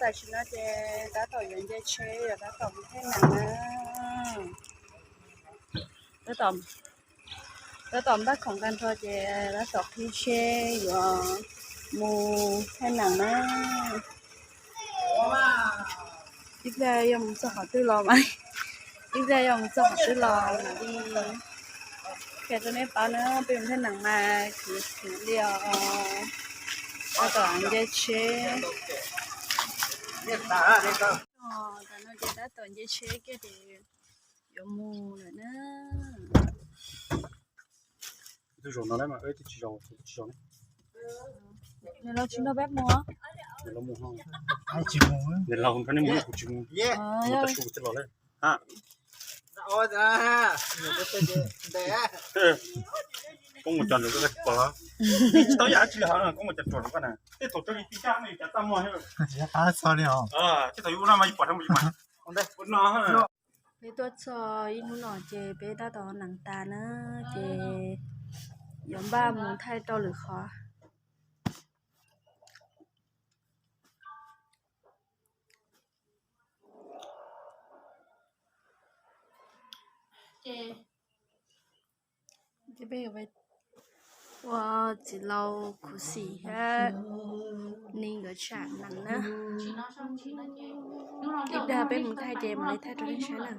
Tam sim no ces tab tom yuav nce tsheb, yuav tab tom mus thaij nees na. Tab tom, tab tom npaj khoom tag nrho ces tab tom qhib tsheb yuav mus thaij nees na. Ib pliag yuav mus txog qhov twg los mas, ib pliag yuav mus txog qhov twg los mam li qhia rau nej paub na. Peb mus thaij nees mas khwv khwv li os. Tab tom nce tsheb. Tam no ces tab tom nce tsheb kiag ces yuav mus lawm na. Tus zaum no mas tsis zaum, tsis zaum ne. Nws los tsis nrog peb mus. Nws los mus ho. Nws los nrog nej mus, kuv tsis mus. Mus tas su kuv tsis los lawm. Koob mus cov nraum koj tsis pom los? Tsis tau yam dab tsi li hov, koob mus cov ruam rau koj na. Tej thaum raug li tib caj no yus cav txaj muag thiab. Tej thaum yus ua no mas yus pom rau mus yus mas. Peb tuaj txog ib hnub no ces peb tab tom nees tas na, ces yuav npaj mus thaij rau lwm qhov. Ces peb ua txiv laus khuv xim thiab ni nkawd tsham nees na. Ib pliag peb mus thaij ces mam li thaij rau nej saib na.